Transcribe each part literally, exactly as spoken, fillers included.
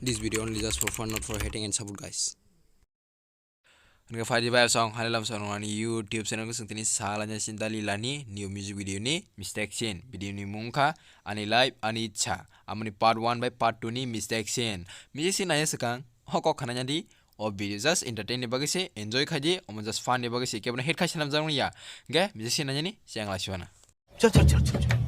This video only just for fun, not for hating and support, guys. Hwnkhe phaidi bai song hani lam song ani YouTube channel khe chwng tini salanya Sinda Lila ni new music video ni mistake scene. Video ni mung kha Ani Life Ani Ichha, amoni part one bai part two ni mistake scene. Mistake scene nai swkang hokok khana di. O video just entertain ni bagwi se, enjoy khai di, omo just fun ni bagwi se, kebono hate khai sanam jang ya. Hwnkhe mistake scene nai ni cheng lai sibana. Chal, chal, chal, chal, chal.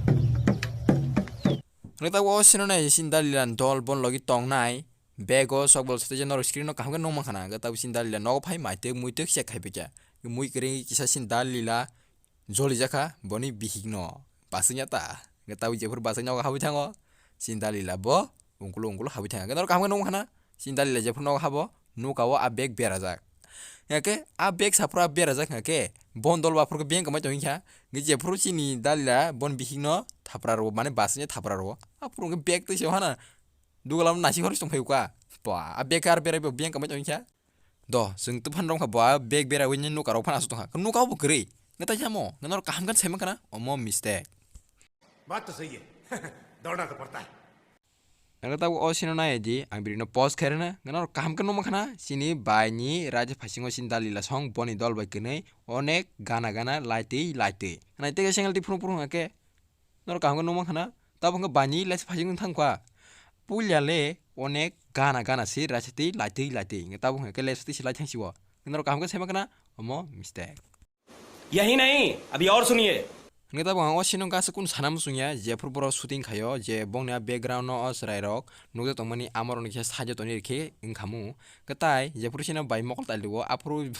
Hwnkhe tabuk o sino nai Sinda Lila ni dol bon logi tongnai bag o sok bol sotwi je norok screen o kaham khe nukmankha na. Hwnkhe tabuk Sinda Lila nogo phai maitwk muitwk check khai phaikha. Mui kwrwi kisa Sinda Lila jolijakha boni bihikno. Basingya ta. Hwnkhe tabuk jephuru basing nogo habwi thango Sinda Lila bo ungkulu ungkulu habwi thangkha. Hwnkhe norok kaham khe nukmankha na. Sinda Lila jephuru nogo habo, nuka o a bag berajak. Hwnkhe a bag saphuru a berajak hwnkhe bon dol baphuru khe beng kwmai tongwi kha. Hwnkhe jephuru chini Dalila bon bihikno thapra rwo, mane basingya thapra rwo. Aphuru hwnkhe bag twi se hana dugalam nasi hor tong phaikha. Ba, a bag ar berai bo beng kwmai tongwi kha. Do, chwng twi phan rwkha bo a bag berai wi nuka rok phan asuk tongkha. Nuka bo kwrwi. Hwnkhe tai samo, hwnkhe norok kaham khe saimankha na, omo mistake. बात तो सही है। दौड़ना तो पड़ता है। Hwnkhe tabuk o sino nai di, ang video no pause khairwkna, hwnkhe norok kaham khe nukmankha na, chini bai ni raja phasingo Sinda Lila song boni dol bai kwnwi onek gana gana laitwi laitwi. Naitwi khe single twi phuru phuru hwnkhe norok kaham khe nukmankha na, tabuk hwnkhe bai ni last phasingo thangkha. Puila le onek gana gana se raisa twi laitwi laitwi. Hwnkhe tabuk hwnkhe last twi se lai thangsi o. Norok kaham khe saimankha na, omo mistake. यही नहीं, अभी और सुनिए। Hwnkhe tabuk ang o sino kaisa kunu sana muchung ya, jephuru borok shooting khaio, je bongni a background no o chwrai rok nukjak tongmani, amorok ni kisa sajak tonwi rikhe wngkhamu. Hwnkhe tai jephuru sino bai mokol tailio, aphuru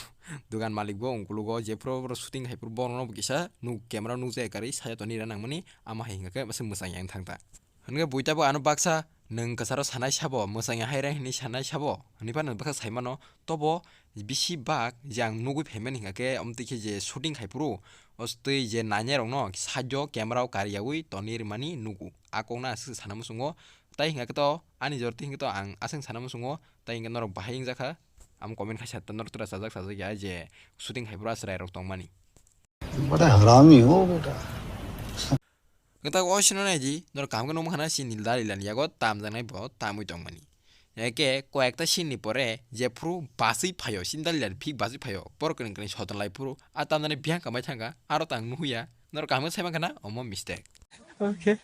dugan malik bo ungkulugo, jephuru borok shooting khai phuru borok no bo kisa nuk, camera nukjak karwi sajak tonwi rw nangmani, ama hai hwnkhe masa mwchang yang thang ta. Hwnkhe buita bo ano baksa, "Nwng kwcharo sanai sabo, mwchangya hai re hwnwi sanai sabo?" hwnwi phano baksa saimano. Tobo bisi bak je ang nugwi phaimani hwnkha khe, omo twi khe je shooting khai phuru, o twi je nainai rokno side o camera o kariyaui tonwi rwmani nugo. A kokno aswk sana muchungo. Tai hwnkha khe to ani jor twi hwnkhe to ang aswk sana muchungo. Tai hwnkhe norok bahai wngjakha. Amo comment khai sa ta, norok tura chajak chajak ya je shooting khai phuru a chwrai rok tongmani. बड़ा हरामी हो बेटा। Hwnkhe tabuk o sino nai di, norok kaham khe nukmankha na, chini Dalila ni yago tamjaknai bo tamwi tongmani. Hwnkhe koyekta scene ni pore jephuru baswi phaio, chini Dalila ni phik baswi phaio, borok kwrwng kwrwng soton lai phuru, a tamjaknai biyang kwmai thangkha, aro tang nuhuya, norok kaham khe saimankha na, omo mistake. Okay.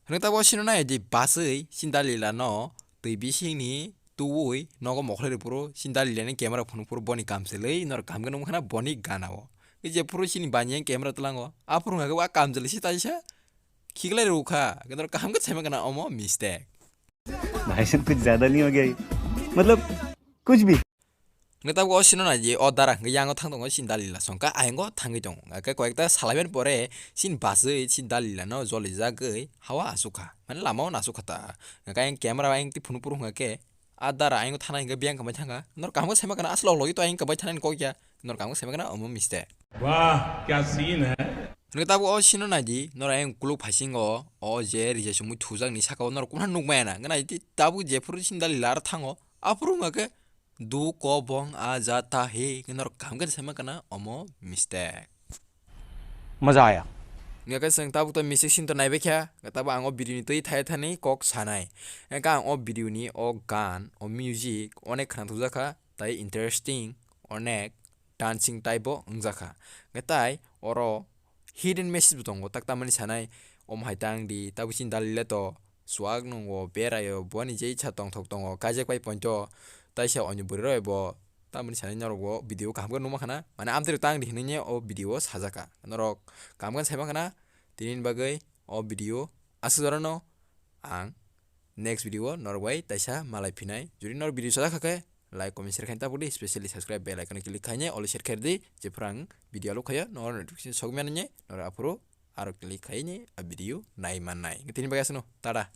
Hwnkhe tabuk o sino nai di, baswi chini Dalila no twi bisingni tuwi nogo mokhlai rw phuru, chini Dalila ni camera phunuk phuru boni kamchlwi norok kaham khe nukmankha na boni gana o. Jephuru chini bani yang camera tlango, aphuru hwnkha khe a kamchlwi se taisa khiklai rw kha, hwnkhe norok kaham khe saimankha na omo mistake. भाई साहब, कुछ ज्यादा नहीं हो गया ये? मतलब, कुछ भी। Hwnkhe tabuk o sino nai di, o dara hwnkhe yango thang tongo, chini Dalila songkha ayango thangwi tongo. Hwnkhe koyekta salaiman pore chini baswi chini Dalila no jolijagwi hawa asukha, mane lama o nasukha ta. Hwnkhe ayang camera ayang twi phunuk phuru hwnkha khe, a dara ayang thanai hwnkhe biyang kwmai thangkha. Norok kaham khe saimankha na, aswk log logi to ayang kwmai thanai ni kok ya. Norok kaham khe saimankha na, omo mistake. वाह, क्या सीन है। Hwnkhe tabuk o sino nai di, norok ayang kuluk phaisingo, o je rija chumui thujakni saka o norok kumna nukmaya na. Hwnkhe nai di tabuk jephuru chini Dalila aro thango, aphuru hwnkha khe, "Du ko bong a jata he," hwnkhe norok kaham khe saimankha na, omo mistake. मजा आया। Hwnkhe chwng tabuk to mistake scene to naibaikha, tabuk ang o video ni twi thai thani kok sanai. Hwnkhe ang o video ni o gan, o music onek khwnathokjakha, tai interesting, onek dancing type bo wngjakha. Hwnkhe tai oro hidden message bo tongo, tak tamani sanai, omo hai tang di, tabuk chini Dalila to chuak nungo, beraio, boni je icha tongthok tongo, kaijak pai pointo, taisa onyo bwrwi rok bo tamoni sanai norok bo video kaham khe nukma khana, mane amtwrwi tang di hinwi o video o sajak kha. Norok kaham khe saiman khana, tini ni bagwi o video aswk jorano ang next video o norok bai taisa malai phinai. Jodi norok video sajak kha khe like, comment, share khaina tabuk di, specially subscribe, bell icon click khaina all share khair di, jephuru ang video upload khaio norok notification sokmani norok aphuru aro click khaini a video nai mannai. Tini bagwi aswkno, tata.